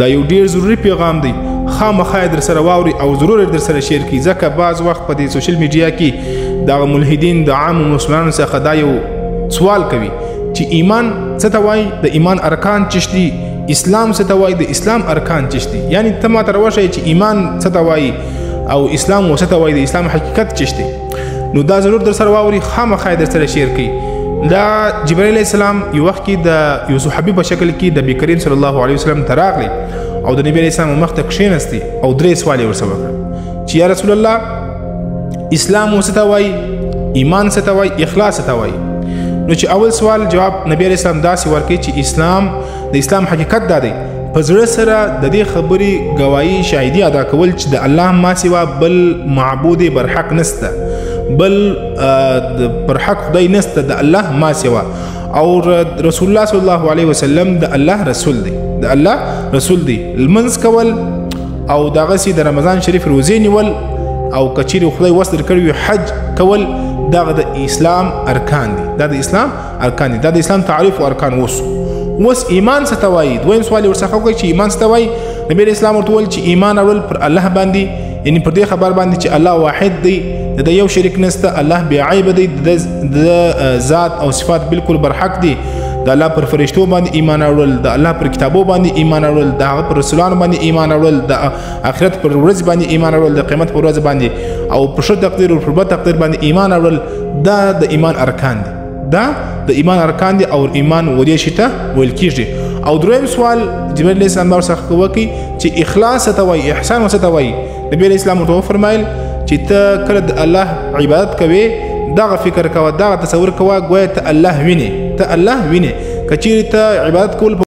دا یو ډیر ضروري پیغام دی، خامخا یې درسره واوري او ضرور یې درسره share کړي، ځکه بعض وخت په دې social media کې دغه ملحدین د عامو مسلمانانو څخه دا یو سوال کوي چې ایمان څه ته وایي، د ایمان ارکان چش دي، اسلام څه ته وایي، د اسلام ارکان چش دي. یعنی ته ما ته راوښیې چې ایمان څه ته وایي او اسلام څه ته وایي، د اسلام حقیقت چش دی. نو دا ضرور درسره واوري، خامخا یې درسره share کړي. دا جبرائیل علیه السلام یو وخت کې د یو صحابي په شکل کې د نبي کریم صلی الله علیه وسلم ته راغلی او د نبي علیه السلام مخ ته کښېنستی او درې سوال یې ورڅخه وکړ چې یا رسول الله، اسلام څه ته وایي، ایمان څه ته وایي، اخلاص څه ته وایي. نو چې اول سوال جواب نبي علیه السلام داسې ورکړي چې اسلام، د اسلام حقیقت دا دی، په زړه سره د دې خبرې ګواهي شاهدي ادا کول چې د الله ما سوا بل معبود برحق نسته، بل پر حق خدای نسته، د الله ما سوا، او رسول الله صلی الله علیه وسلم د الله رسول دی، د الله رسول دی. لمونځ کول او دغسې د رمضان شریف روزې نیول او که چیرې خدای وس درکړی وي حج کول، دغه د اسلام ارکان دي، دا د اسلام ارکان دي، دا د اسلام تعریف او ارکان. اوس ایمان څه ته وایي؟ دویم سوال یې ورڅخه وکړ چې ایمان څه ته وایي. نبي علیه السلام ورته وویل چې ایمان راوړل پر الله باندې، یعنی پر دې خبر باندې چې الله واحد دی، د یو شریک نسته، الله بې عیبه دی، د ذات او صفات بالکل برحق دي، د الله پر فرشتو باندې ایمان راوړل، د الله پر کتابو باندې ایمان راوړل، د هغه پر رسولانو باندې ایمان راوړل، د آخرت پر ورځ باندې ایمان راوړل، د قیامت پر ورځ باندې او پر ښه تقدیر او پر بد تقدیر باندې ایمان راوړل، دا د ایمان ارکان دي، دا د ایمان ارکان دي او ایمان ودې شي ته ویل کیږي. او دریم سوال جبرئیل علیه السلام ورڅخه وکړي چې اخلاص څه ته وایي، احسان څه ته وایي. نبي علیه السلام ورته وفرمایل چې ته کله د الله عبادت کوې دغه فکر کوه، دغه تصور کوه، ګویا ته الله وینې، ته الله وینې. که چیرې ته عبادت کول